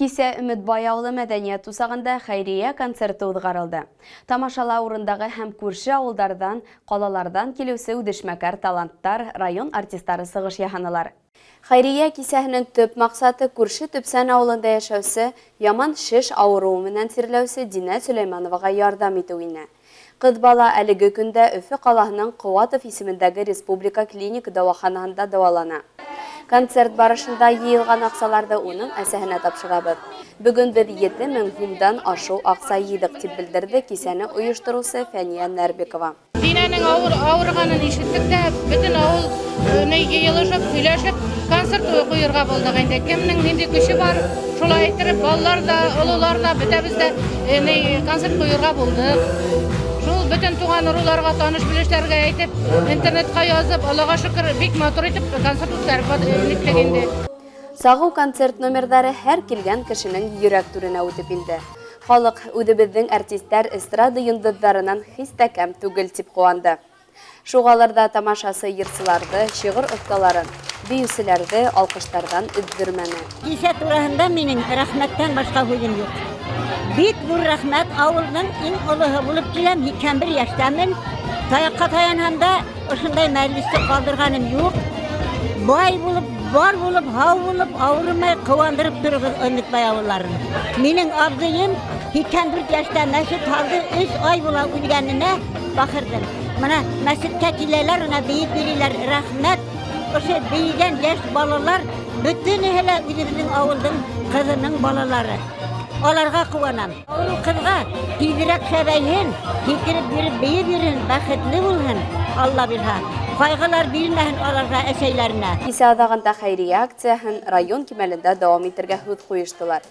Кисә Өметбай авылы мәдәният усагында хәйрия концерты уҙғарылды. Тамашала урындағы һәм күрше ауылдарҙан, ҡалаларҙан килеүсе үҙешмәкәр таланттар, район артистары сығыш яһанылар. Хәйрия кисәһенең төп маҡсаты күрше Төпсән авылында йәшәүсе, яман шеш ауырыуы менән сирләүсе Динә Сөләймановаға ярҙам итеү ине. Ҡыҙ бала әлеге көндә Өфө ҡалаһының Ҡыуатов исемендәге республика клиник дауаханаһында дауалана. Концерт барышында йыйылған аҡсаларҙы уның әсәһенә тапшырабыҙ. Бөгөн беҙ 7000 һумдан ашыу аҡса йыйҙыҡ, тип белдерҙе кисәне ойоштороусы Фәниә Нәрбикова. Динәнең авыр авырғанын ишеттек тә, бөтөн авыл ни йыйылышып, һөйләшеп, концерт ҡуйырға булдыҡ инде. Кемнең нинди көсө бар, шулай иттереп, балалар да, ололар да, бөтәбеҙ дә ни концерт ҡуйырға булдыҡ. Шул бөтөн туған ыруларға, таныш белешләргә әйтеп, интернетҡа язып, Аллаға шөкөр, бик матур итеп концерт үткәреп ниттек инде. Сағыу концерт номерҙары һәр килгән кешенең йөрәк түренә үтеп инде. Халыҡ үҙебеҙҙең артистар эстрада йондоҙҙарынан һис тә кәм түгел тип ҡыуанды. Шуғалыр ҙа тамашасы йырсыларҙы, шиғыр оҫталарын, бейеүселәрҙе алҡыштарҙан өҙҙөрмәне. Кисә тураһында минең рәхмәттән башҡа һүҙем юҡ. Бик ҙур рәхмәт, ауылдың иң олоһо булып киләм, 81 йәштәмен. Таяҡҡа таянһам да, ошондай мәжлесте ҡалдырғаным юҡ. Бай булып, бар булып, һау булып, ауырымай ҡыуандырып тороғоҙ Өмөтбай ауылларын. Минең абзыйым 84 йәштә мәсет һалды, 3 ай була үлгәненә бахырҙың. Мына мәсеткә киләләр, мына бейеп йөрөйләр, рәхмәт. Ошо бейегән йәш балалар бөтөнөһө лә үҙебеҙҙең ауылдың ҡыҙының балалары. Аларға ҡыуанам. Ауырыу ҡыҙға тиҙерәк шәбәйһен, һикереп йөрөп бейеп йөрөһөн, бәхетле булһын, Алла бирһә. Ҡайғылар бирмәһен аларға әсәйләренә. Кисә аҙағында хәйриә акцияһын район кимәлендә дауам итергә һүҙ ҡуйыштылар.